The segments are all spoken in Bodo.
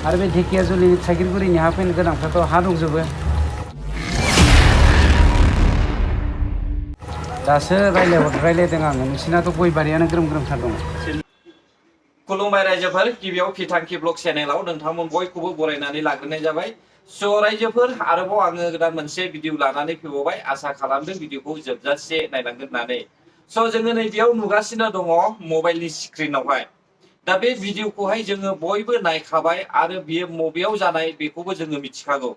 आरो बे ढेकियाजुलि साइकेलगुरिनि हा फैनो गोनांफ्राथ' हा दंजोबो दासो रायलायदों आङो नोंसिनाथ' गय बारियानो ग्रोम ग्रोमथार दं खुलुमबाय रायजोफोर गिबियाव फिथांखि ब्लग चेनेलाव नोंथांमोन बयखौबो बरायनानै लाग्रोनाय जाबाय स' रायजोफोर आरोबाव आङो गोदान मोनसे भिडिअ लानानै फैबावबाय आसा खालामदों भिडिअखौ जोबजासे नायलांगोन होननानै स' जोङो नैबेयाव नुगासिनो दङ मबाइलनि स्क्रिनावहाय दा बे भिडिअखौहाय जोङो बयबो नायखाबाय आरो बियो मबेयाव जानाय बेखौबो जोङो मिथिखागौ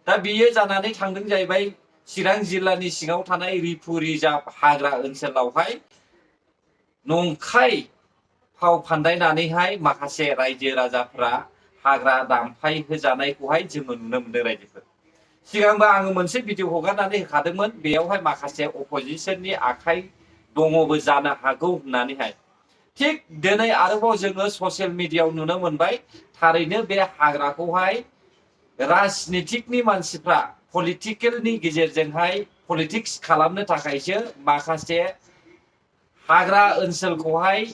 दा बियो जानानै थांदों जाहैबाय चिरां जिल्लानि सिङाव थानाय रिफु रिजार्भ हाग्रा ओनसोलावहाय नंखाय फाव फान्दायनानैहाय माखासे रायजो राजाफ्रा हाग्रा दामफाय होजानायखौहाय जोङो नुनो मोनदों रायजोफोर सिगांबो आङो मोनसे भिडिअ हगारनानै होखादोंमोन बेयावहाय माखासे अपोजिशननि आखाइ दङबो जानो हागौ होननानैहाय थिग दिनै आरोबाव जोङो ससियेल मिडियायाव नुनो मोनबाय थारैनो बे हाग्राखौहाय राजनितिकनि मानसिफ्रा पलिटिकेलनि गेजेरजोंहाय पलिटिक्स खालामनो थाखायसो माखासे हाग्रा ओनसोलखौहाय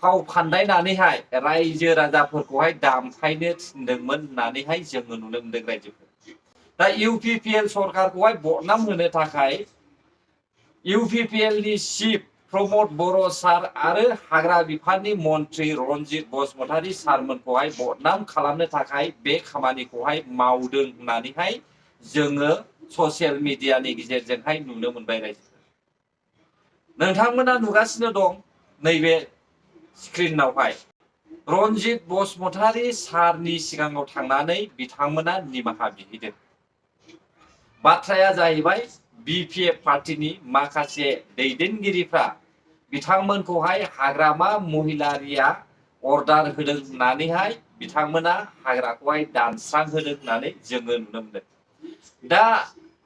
फाव फान्दायनानैहाय रायजो राजाफोरखौहाय दामफायनो थिनदोंमोन होननानैहाय जोङो नुनो मोनदों रायजोफोर दा इउपिपिएल सरकारखौहाय बदनाम होनो थाखाय इउपिपिएलनि चिफ प्रमद बर' सार आरो हाग्रा बिफाननि मन्त्रि रन्जित बसुमतारी सारमोनखौहाय बदनाम खालामनो थाखाय बे खामानिखौहाय मावदों होननानैहाय जोङो ससियेल मिडियानि गेजेरजोंहाय नुनो मोनबाय रायजोफोर नोंथांमोना नुगासिनो दं नैबे स्क्रिनावहाय रन्जित बसुमतारी सारनि सिगाङाव थांनानै बिथांमोना निमाहा बिहैदों बाथ्राया जाहैबाय बिपिएफ पार्टीनि माखासे दैदेनगिरिफ्रा बिथांमोनखौहाय हाग्रामा महिलारिया अर्डार होदों होननानैहाय बिथांमोना हाग्राखौहाय दानस्रांहोदों होननानै जोङो नुनो मोनदों दा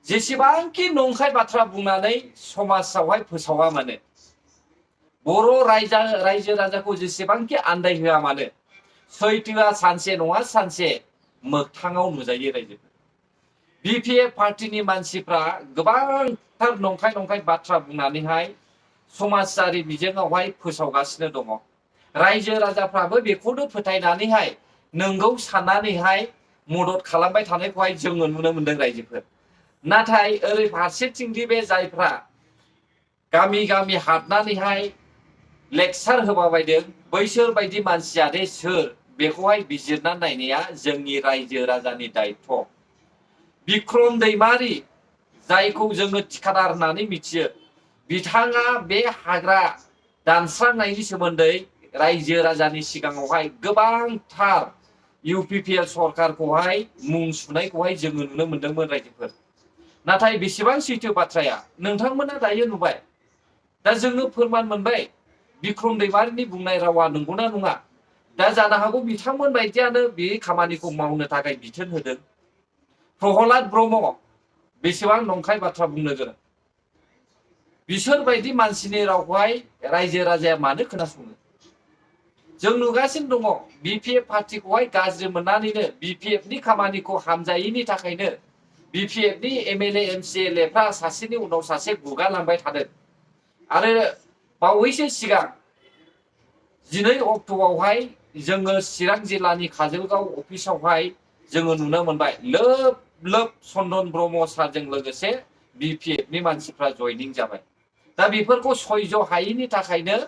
जेसेबांखि नंखाय बाथ्रा बुंनानै समाजावहाय फोसावा मानो बर' रायजो राजाखौ जेसेबांखि आन्दायहोआ मानो सैथोआ सानसे नङा सानसे मोगथाङाव नुजायो रायजोफोर बिपिएफ पार्टीनि मानसिफ्रा गोबांथार नंखाय बाथ्रा बुंनानैहाय समाजारि बिजोङावहाय फोसावगासिनो दङ रायजो राजाफ्राबो बेखौनो फोथायनानैहाय नंगौ साननानैहाय मदद खालामबाय थानायखौहाय जोङो नुनो मोनदों रायजोफोर नाथाय ओरै फारसेथिंदि बे जायफ्रा गामि गामि हाबनानैहाय लेक्सार होबाबायदों बैसोर बायदि मानसिया दे सोर बेखौहाय बिजिरना नायनाया जोंनि रायजो राजानि दायित्व बिक्रम दैमारि जायखौ जोङो थिखादार होननानै मिथियो बिथाङा बे हाग्रा दानस्रांनायनि सोमोन्दै रायजो राजानि सिगाङावहाय गोबांथार इउपिपिएल सरकारखौहाय मुं सुनायखौहाय जोङो नुनो मोनदोंमोन रायजोफोर नाथाय बेसेबां सैथो बाथ्राया नोंथांमोना दायो नुबाय दा जोङो फोरमान मोनबाय बिक्रम दैमारिनि बुंनाय रावा नंगौना नङा दा जानो हागौ बिथांमोन बायदियानो बे खामानिखौ मावनो थाखाय बिथोन होदों प्रहलाद ब्रह्म बेसेबां नंखाय बाथ्रा बुंनो गोनां बिसोरबायदि मानसिनि रावखौहाय रायजो राजाया मानो खोनासङो जों नुगासिनो दङ बिपिएफ पार्टीखौहाय गाज्रि मोननानैनो बिपिएफनि खामानिखौ हामजायैनि थाखायनो बिपिएफनि एमएलए एमसिएलएफ्रा सासेनि उनाव सासे गुगालांबाय थादों आरो बावैसो सिगां 12 अक्ट'आवहाय जोङो चिरां जिल्लानि काजलगाव अफिसावहाय जोङो नुनो मोनबाय लोब लोब चन्दन ब्रह्म सारजों लोगोसे बिपिएफनि मानसिफ्रा जयनिं जाबाय दा बेफोरखौ सयज' हायैनि थाखायनो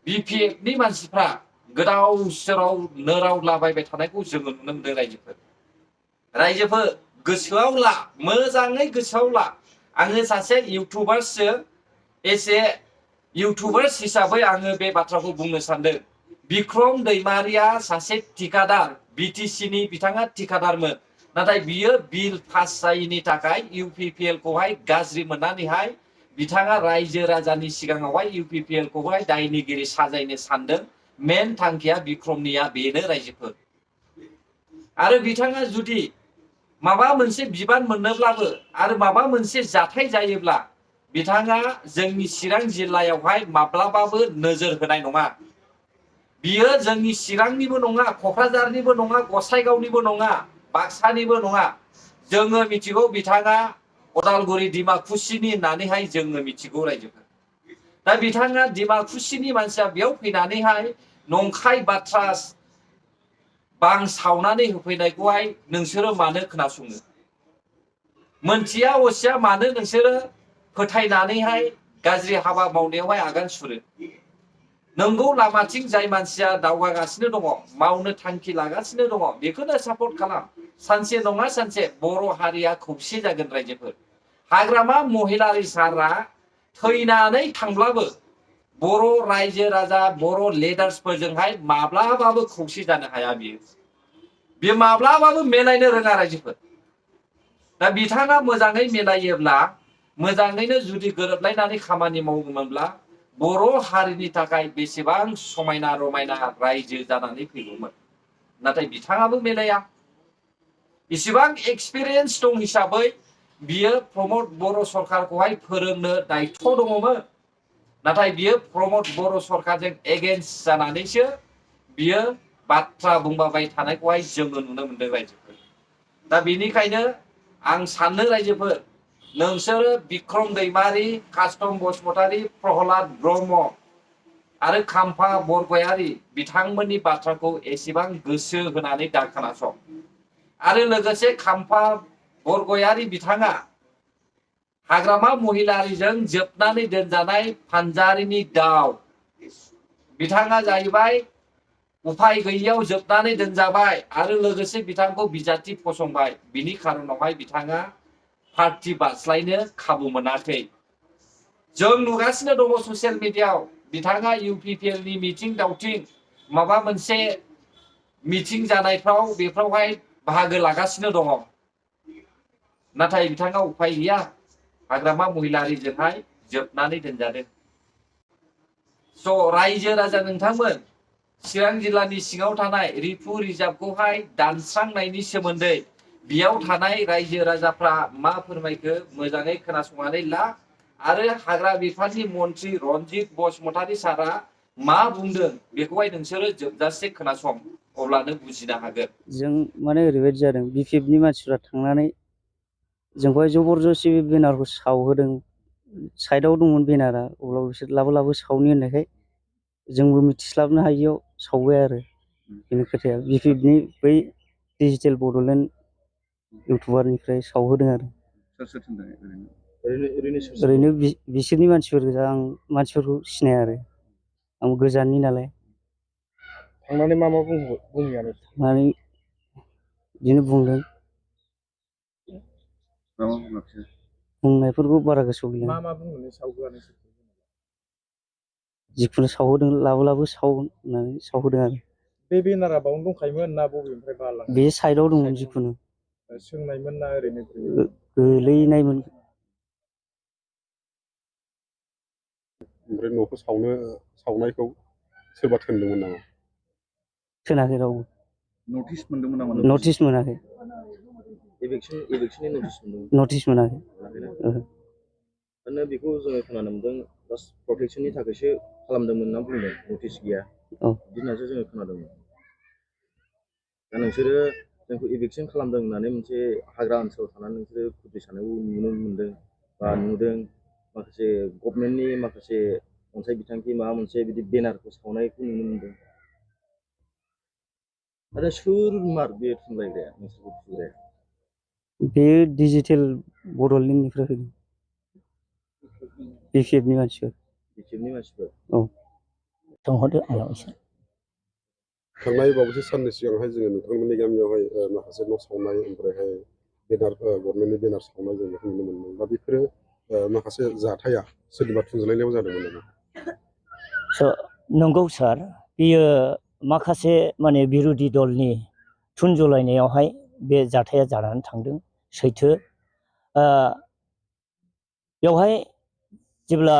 बिपिएफनि मानसिफ्रा गोदाव सोराव नोरावलाबायबाय थानायखौ जोङो नुनो मोनदों रायजोफोर गोसोआव ला मोजाङै गोसोआव ला आङो सासे इउटुबारसो एसे इउटुबार्स हिसाबै आङो बे बाथ्राखौ बुंनो सानदों बिक्रम दैमारिया सासे ठिकादार बिटिसिनि बिथाङा ठिकादारमोन नाथाय बियो बिल पास जायैनि थाखाय इउपिपिएलखौहाय गाज्रि मोननानैहाय बिथाङा रायजो राजानि सिगाङावहाय इउपिपिएलखौहाय दायनिगिरि साजायनो सानदों मेन थांखिया बिक्रमनिया बेनो रायजोफोर आरो बिथाङा जुदि माबा मोनसे बिबान मोननोब्लाबो आरो माबा मोनसे जाथाय जायोब्ला बिथाङा जोंनि चिरां जिल्लायावहाय माब्लाबाबो नोजोर होनाय नङा बियो जोंनि चिरांनिबो नङा क'क्राझारनिबो नङा गसाइगावनिबो नङा बाक्सानिबो नङा जोङो मिथिगौ बिथाङा अदालगुरि डिमाकुसिनि होननानैहाय जोङो मिथिगौ रायजोफोर। दा बिथाङा डिमाकुसिनि मानसिया बेयाव फैनानैहाय नंखाय बाथ्रा बां सावनानै होफैनायखौहाय नोंसोरो मानो खोनासङो? मोनथिया असिया मानो नोंसोरो फोथायनानैहाय गाज्रि हाबा मावनायावहाय आगान सुरो? नंगौ लामाथिं जाय मानसिया दावगागासिनो दङ, मावनो थांखि लागासिनो दङ, बेखौनो सापर्ट खालाम। सानसे नङा सानसे बर' हारिया खौसे जागोन रायजोफोर। हाग्रामा महिलारि सारा थैनानै थांब्लाबो बर' रायजो राजा बर' लिडार्सफोरजोंहाय माब्लाबाबो खौसे जानो हाया बियो। बे माब्लाबाबो मिलायनो रोङा रायजोफोर। दा बिथाङा मोजाङै मिलायोब्ला, मोजाङैनो जुदि गोरोबलायनानै खामानि मावोमोनब्ला बर' हारिनि थाखाय बेसेबां समायना रमायना रायजो जानानै फैगौमोन। नाथाय बिथाङाबो मिलाया। इसेबां एक्सपिरियेन्स दं हिसाबै बियो प्रमद बर' सरकारखौहाय फोरोंनो दायथ' दङमोन। नाथाय बियो प्रमद बर' सरकारजों एगेन्स्ट जानानैसो बियो बाथ्रा बुंबाय थानायखौहाय जोङो नुनो मोनदों रायजोफोर। दा बेनिखायनो आं सानो रायजोफोर, नोंसोरो बिक्रम दैमारि, कास्तम बसुमतारी, प्रहलाद ब्रह्म आरो खाम्फा बरगयारी बिथांमोननि बाथ्राखौ एसेबां गोसो होनानै दा खोनासं। आरो लोगोसे खाम्फा बरगयारी बिथाङा हाग्रामा महिलारिजों जोबनानै दोनजानाय फानजारिनि दाव। बिथाङा जाहैबाय उफाय गैयियाव जोबनानै दोनजाबाय आरो लोगोसे बिथांखौ बिजाथि फसंबाय। बिनि खारनावहाय बिथाङा पार्टी बास्लायनो खाबु मोनाखै। जों नुगासिनो दङ ससियेल मिडियायाव बिथाङा इउपिपिएलनि मिथिं दावथिं माबा मोनसे मिथिं जानायफ्राव बेफ्रावहाय बाहागो लागासिनो दङ। नाथाय बिथाङा उफाय गैया, हाग्रामा महिलारिजोंहाय जोबनानै दोनजादों। स' रायजो राजा नोंथांमोन, चिरां जिल्लानि सिङाव थानाय रिफु रिजार्भखौहाय दानस्रांनायनि सोमोन्दै बेयाव थानाय रायजो राजाफ्रा मा फोरमायखो मोजाङै खोनासंनानै ला। आरो हाग्रा बिफाननि मन्त्रि रन्जित बसुमतारी सारा मा बुंदों बेखौहाय नोंसोरो जोबजासे खोनासं, अब्लानो बुजिनो हागोन। जों माने ओरैबायदि जादों, बिपिएफनि मानसिफ्रा थांनानै जोंखौहाय जबरदस्ति बे बेनारखौ सावहोदों। साइडआव दंमोन बेनारा, अब्लाबो बिसोर लाबो लाबो सावनि होननायखाय जोंबो मिथिस्लाबनो हायियाव सावबाय आरो। बेनि खोथाया बिपिएफनि बै डिजिटेल बड'लेण्ड इउटुबारनिफ्राय सावहोदों आरो। ओरैनो बिसोरनि मानसिफोर गोजा। आं मानसिफोरखौ सिनाया आरो, आं गोजाननि नालाय। थांनानै मा बुङो? थांनानै बिदिनो बुंदों। बुंनायफोरखौ बारा गोसोआव गैला। मा बुंनानै सावहोआ नोंसोर? जिखुनु सावहोदों, लाबो लाबो साव होननानै सावहोदों आरो। बे बेनारा बावनो दंखायोमोन ना बबेनिफ्राय बारलांनाय? बे साइडआव दंमोन। जिखुनु सोंनायमोन ना ओरैनो गोलैनायमोन। ओमफ्राय न'खौ सावनायखौ सोरबा थोनदोंमोन नामा? थोनाखै रावबो। नटिस मोनदोंमोन नामा? नटिस मोनाखै। एभिकसननि नटिस मोनदोंमोन? नटिस मोनाखै। ओहो। बेखौ जोङो खोनानो मोनदों जास्ट प्रटेक्सननि थाखायसो खालामदोंमोन होनना बुंदों, नटिस गैया बिदि होननासो जोङो खोनादोंमोन। दा नोंसोरो जोंखौ एभिकसन खालामदों होननानै मोनसे हाग्रा ओनसोलाव थानानै नोंसोरो फोथैसानायखौ नुनो मोनदों बा नुदों। माखासे गभर्नमेन्टनि माखासे अनसाय बिथांखि माबा मोनसे बिदि बेनारखौ सावनायखौ नुनो मोनदों। आरो सोर मार बे थुनलाइग्राया नोंसोरखौ थुग्राया? बे डिजिटेल बड'लेण्डनिफ्राय फैदों। बिपिएफनि मानसिफोर। बिपिएफनि मानसिफोर? औ। सोंहरदो आंनाव एसे। थांनाय बावैसो साननि सिगांहाय जोङो नोंथांमोननि गामियावहाय माखासे न' सावनाय, ओमफ्रायहाय बेनार, गभर्नमेन्टनि बेनार सावनाय जों बेखौ नुनो मोनदों। दा बेफोरो माखासे जाथाया सोरनिबा थुंज्लायनायाव जादोंमोन नामा? नंगौ सार, बेयो माखासे माने बिरोधि दलनि थुनजलायनायावहाय बे जाथाया जानानै थांदों, सैथो। बेवहाय जेब्ला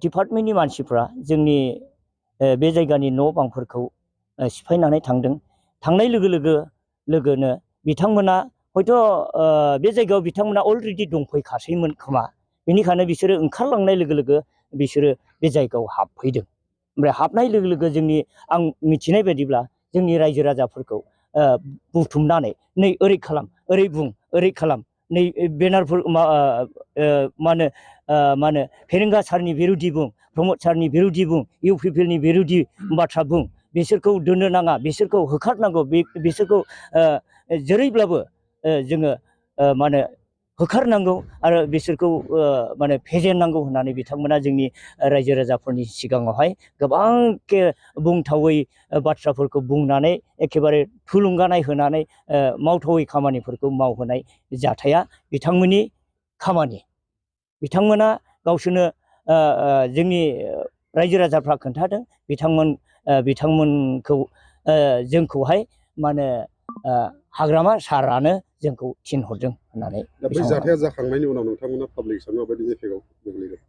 डिपार्टमेन्टनि मानसिफ्रा जोंनि बे जायगानि न' बांफोरखौ सिफायनानै थांदों, थांनाय लोगोनो बिथांमोना हयथ' बे जायगायाव बिथांमोना अलरेडि दंफैखासैमोन खोमा। बेनिखायनो बिसोरो ओंखारलांनाय लोगो बिसोरो बे जायगायाव हाबफैदों। ओमफ्राय हाबनाय लोगो जोंनि, आं मिथिनाय बायदिब्ला जोंनि रायजो राजाफोरखौ बुथुमनानै नै ओरै खालाम, ओरै बुं, ओरै खालाम नै बेनारफोर मा होनो फेरेंगा सारनि बिरुदि बुं, प्रमद सारनि बिरुदि बुं, UPPL नि बिरुदि बाथ्रा बुं, बिसोरखौ दोननो नाङा, बिसोरखौ होखारनांगौ, बिसोरखौ जेरैब्लाबो जोङो मा होनो होखारनांगौ आरो बिसोरखौ माने फेजेननांगौ होननानै बिथांमोना जोंनि रायजो राजाफोरनि सिगाङावहाय गोबांखे बुंथावै बाथ्राफोरखौ बुंनानै एखेबारे थुलुंगानाय होनानै मावथावै खामानिफोरखौ मावहोनाय जाथाया बिथांमोननि खामानि। बिथांमोना गावसोरनो जोंनि रायजो राजाफ्रा खोन्थादों, बिथांमोनखौ जोंखौहाय मा होनो हाग्रामा सारानो जोंखौ थिनहरदों होननानै। दा बै जाथाया जाखांनायनि उनाव नोंथांमोना पाब्लिक हिसाबै माबायदि एफेक्टआव गोग्लैगोन?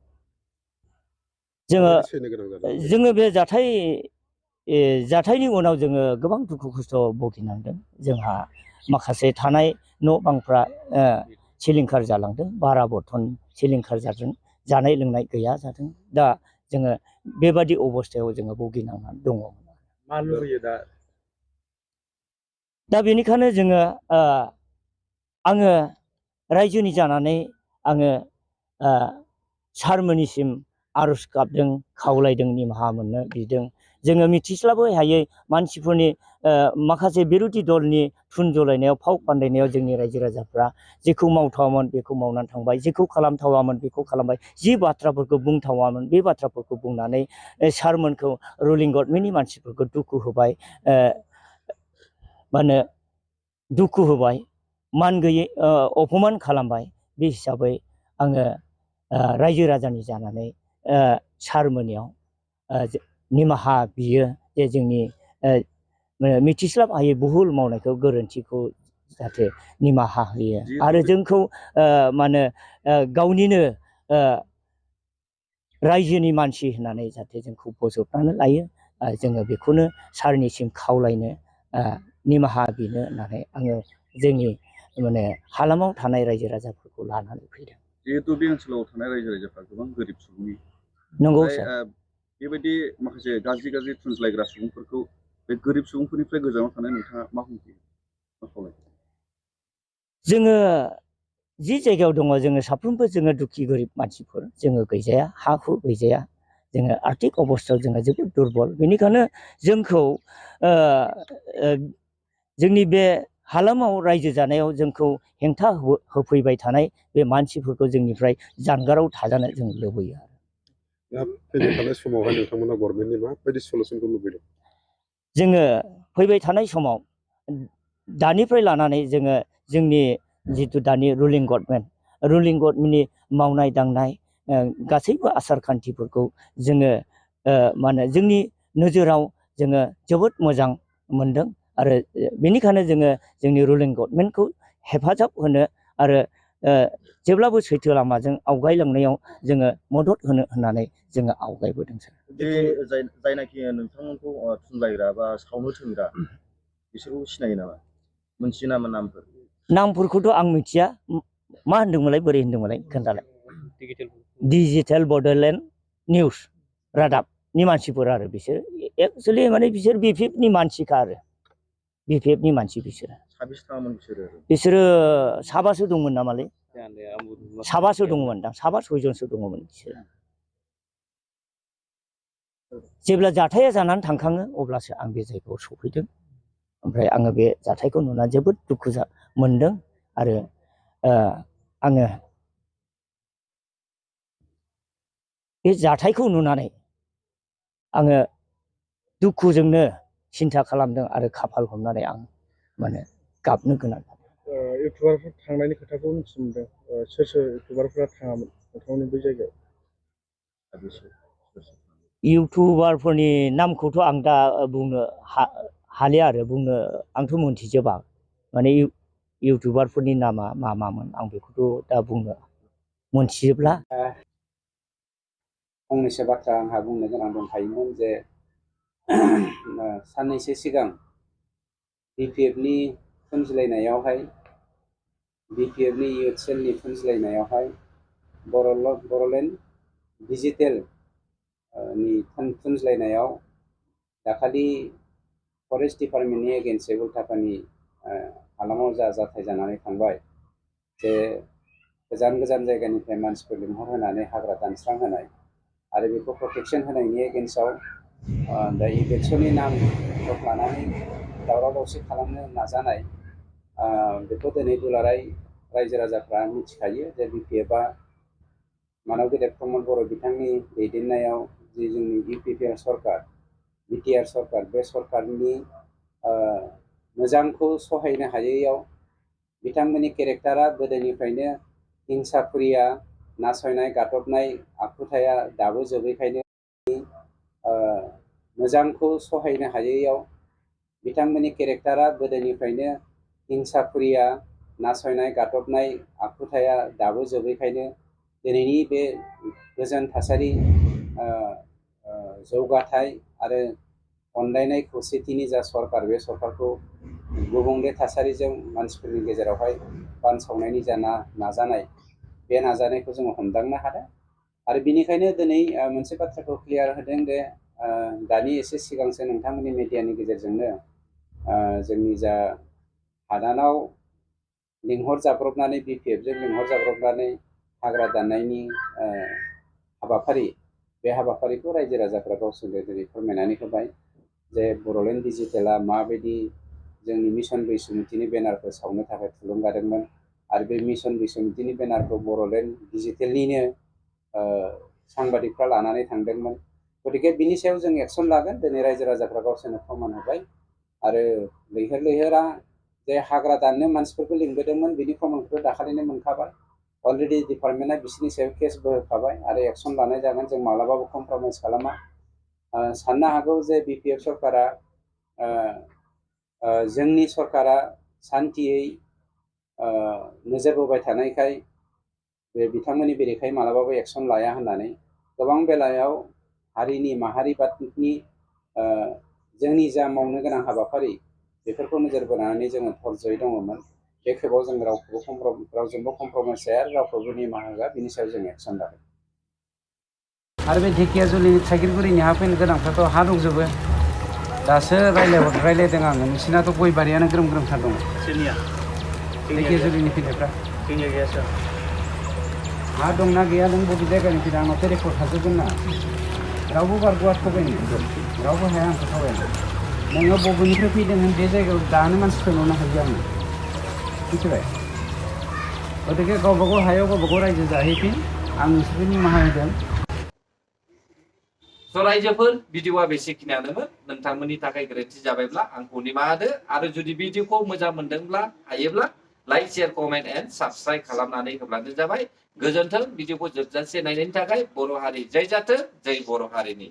माबायदि सैनो गोनां जादों? जोङो बे जाथायनि उनाव जोङो गोबां दुखु खस्थ' भुगिनांदों। जोंहा माखासे थानाय न' बांफ्रा सिलिंखार जालांदों, बारा बर्तन सिलिंखार जादों, जानाय लोंनाय गैया जादों। दा जोङो बेबादि अबस्थायाव जोङो भुगिनांनानै दङ। मा लुबैयो दा? दा बेनिखायनो जोङो आङो रायजोनि जानानै आङो सारमोननिसिम आर'ज गाबदों, खावलायदों, निमाहा मोननो बिदों। जोङो मिथिस्लाबै हायै मानसिफोरनि माखासे बिरोधि दलनि थुन जलायनायाव, फाव फान्दायनायाव जोंनि रायजो राजाफ्रा जेखौ मावथावामोन बेखौ मावनानै थांबाय, जेखौ खालामथावामोन बेखौ खालामबाय, जि बाथ्राफोरखौ बुंथावामोन बे बाथ्राफोरखौ बुंनानै सारमोनखौ, रुलिं गभर्नमेन्टनि मानसिफोरखौ दुखु होबाय, मा होनो दुखु होबाय, मान गैयै अपमान खालामबाय। बे हिसाबै आङो रायजो राजानि जानानै सारमोननियाव निमाहा बियो जे जोंनि मिथिस्लाब हायै भुल मावनायखौ, गोरोन्थिखौ जाहाथे निमाहा होयो आरो जोंखौ मा होनो गावनिनो रायजोनि मानसि होननानै जाहाथे जोंखौ बजबनानै लायो। जोङो बेखौनो सारनिसिम खावलायनो, निमाहा बिनो होननानै आङो जोंनि माने हालामाव थानाय रायजो राजाफोरखौ लानानै फैदों। जिहेतु बे ओनसोलाव थानाय रायजो राजाफ्रा गोबां गोरिब सुबुंनि, नंगौ सार। बेबायदि माखासे गाज्रि थुनज्लायग्रा सुबुंफोरखौ बे गोरिब सुबुंफोरनिफ्राय गोजानाव थानाय नोंथाङा मा बुंफैयो, मा खावलायो? जोङो जि जायगायाव दङ, जोङो साफ्रोमबो जोङो दुखि गोरिब मानसिफोर, जोङो गैजाया, हा हु गैजाया, जोङो आर्थिक अबस्थायाव जोङो जोबोद दुरबल। बेनिखायनो जोंखौ जोंनि बे हालामाव रायजो जानायाव जोंखौ हेंथा होफैबाय थानाय बे मानसिफोरखौ जोंनिफ्राय जानगाराव थाजानो जों लुबैयो। दा फैबाय थानाय समावहाय नोंथांमोना गभर्नमेन्टनि माबायदि सलुसनखौ लुबैदों? जोङो फैबाय थानाय समाव दानिफ्राय लानानै जोङो जोंनि जिथु दानि रुलिं गभर्नमेन्टनि मावनाय दांनाय गासैबो आसार खान्थिफोरखौ जोङो मा होनो जोंनि नोजोराव जोङो जोबोद मोजां मोनदों आरो बेनिखायनो जोङो जोंनि रुलिं गभर्नमेन्टखौ हेफाजाब होनो आरो जेब्लाबो सैथो लामाजों आवगायलांनायाव जोङो मदद होनो होननानै जोङो आवगायबोदों सार। बे जायनाखि नोंथांमोनखौ थुनलायग्रा बा सावनो थिनग्रा, बिसोरखौ सिनायो नामा? मोनथियो नामा नामफोर? नामफोरखौथ' आं मिथिया। मा होनदोंमोनलाय, बोरै होनदोंमोनलाय, खोन्थालाय। डिजिटेल बड'लेण्ड निउस रादाबनि मानसिफोर आरो बिसोर एक्सुवेलि माने बिसोर BPF नि मानसिखा आरो BPF नि मानसि बिसोरो। साबेसे थाङामोन बिसोरो? बिसोरो साबासो दंमोन नामालै, साबासो दंमोन दां, साबा सयजनसो दङमोन बिसोरो। जेब्ला जाथाया जानानै थांखाङो अब्लासो आं बे जायगायाव सफैदों। ओमफ्राय आङो बे जाथायखौ नुनानै जोबोद दुखु मोनदों आरो आङो बे जाथायखौ नुनानै आङो दुखुजोंनो सिन्था खालामदों आरो खाफाल हमनानै आं माने गाबनो गोनां जादों। इउटुबारफोर थांनायनि खोथाखौ मिथिनो मोनदों। सोर सोर इउटुबारफोरा थाङामोन नोंथांमोननि बै जायगायाव? इउटुबारफोरनि नामखौथ' आं दा बुंनो हालिया आरो बुंनो आंथ' मोनथिजोबा माने इउटुबारफोरनि नामा मामोन आं बेखौथ' दा बुंनो मोनथिजोबला। फंनैसो बाथ्रा आंहा बुंनो गोनां दंखायोमोन जे साननैसो सिगां BPF-नि फुनज्लायनायावहाय, BPF-नि इयुथ सेलनि फुनज्लायनायावहाय बड'लेण्ड डिजिटेल नि फुनज्लायनायाव दाखालि फरेस्ट डिपार्टमेन्टनि एगेन्स्टै उल्टापानि हालामाव जा जाथाय जानानै थांबाय, जे गोजान गोजान जायगानिफ्राय मानसिफोर लिंहरहोनानै हाग्रा दानस्रांहोनाय आरो बेखौ प्रटेक्सन होनायनि एगेन्स्टआव दा इलेक्सननि नाम लानानै दावराव दावसि खालामनो नाजानाय बेखौ दिनै दुलाराय रायजो राजाफ्रा मिथिखायो जे BPFआ मानव गेदेर प्रमद बर' बिथांनि दैदेननायाव जि जोंनि UPPR सरकार BTR सरकार बे सरकारनि मोजांखौ सहायनो हायैयाव बिथांमोननि केरेक्टारा गोदोनिफ्रायनो हिंसाफुरिया नासयनाय गादबनाय आखुथाया दाबो जोबैखायनो मोजांखौ सहायनो हायैयाव बिथांमोननि केरेक्टारा गोदोनिफ्रायनो हिंसाफुरिया नासयनाय गादबनाय आखुथाया दाबो जोबैखायनो दिनैनि बे गोजोन थासारि जौगाथाय आरो अनलायनाय खौसेथिनि जा सरकार बे सरकारखौ गुबुंले थासारिजों मानसिफोरनि गेजेरावहाय बानसावनायनि जा नाजानाय बे नाजानायखौ जोङो हमदांनो हादों आरो बिनिखायनो दिनै मोनसे बाथ्राखौ क्लियार होदों जे दानि एसे सिगांसो नोंथांमोननि मिडियानि गेजेरजोंनो जोंनि जा हादानाव लिंहरजाब्रबनानै BPFजों लिंहरजाब्रबनानै हाग्रा दाननायनि हाबाफारि बे हाबाफारिखौ रायजो राजाफ्रा गावसोरनो दिनै फोरमायनानै होबाय जे बड'लेण्ड डिजिटेला माबायदि जोंनि मिशन बैसुमुतिनि बेनारखौ सावनो थाखाय थुलुंगादोंमोन आरो बे मिशन बैसुमुतिनि बेनारखौ बड'लेण्ड डिजिटेलनिनो सांबादिकफ्रा लानानै थांदोंमोन गतिके बिनि सायाव जों एक्सन लागोन दिनै रायजो राजाफ्रा गावसोरनो फोरमान होबाय आरो लैहोर लैहोरा जे हाग्रा दाननो मानसिफोरखौ लिंबोदोंमोन बिनि प्रमानखौ दाखालिनो मोनखाबाय अलरेडि डिपार्टमेन्टआ बिसोरनि सायाव केसबो होखाबाय आरो एक्सन लानाय जागोन जों मालाबाबो कमप्रमाइज खालामा साननो हागौ जे BPF सरकारा जोंनि सरकारा सान्थियै नोजोर बोबाय थानायखाय बे बिथांमोननि बेरेखायै मालाबाबो एक्सन लाया होननानै गोबां बेलायाव हारिनि माहारिबादनि जोंनि जा मावनो गोनां हाबाफारि बेफोरखौ नोजोर बोनानै जोङो धर्जयै दङमोन बे खेबाव जों रावजोंबो कमप्रमाइज जाया रावखौबो निमाहा होआ बिनि सायाव जों एक्सन लागोन आरो बे ढेकियाजुलिनि थाइगिरगुरिनि हा फैनो गोनांफ्राथ' हा दंजोबो दासो रायलायदों आङो नोंसिनाथ' गय बारियानो ग्रोम ग्रोमथार दङ सोरनिया ढेकियाजुलिनि फैनायफ्रा जोंनिया गैया सार हा दंना गैया नों बबे जायगानि फैदों आंनावथ' रेकर्ड थाजोबगोन ना रावबो बारग'आ थगायनो रावबो हाया आंखौ थगायनो नोङो बबेनिफ्राय फैदों होन बे जायगायाव दानो मानसिफोर नुनो हायो आङो मिथिबाय गतिके गावबा गाव हायाव गावबा गाव रायजो जाहैफिन आं नोंसोरखौ निमाहा होदों स' रायजोफोर भिडिअआ बेसेखिनियानोमोन नोंथांमोननि थाखाय गोरोन्थि जाबायब्ला आंखौ निमाहा होदो आरो जुदि भिडिअखौ मोजां मोनदोंब्ला हायोब्ला like share comment and subscribe खालामनानै होब्लानो जाबाय गोजोन्थों भिडिअखौ जोबजासे नायनायनि थाखाय बर' हारि जय जाथों जय बर' हारिनि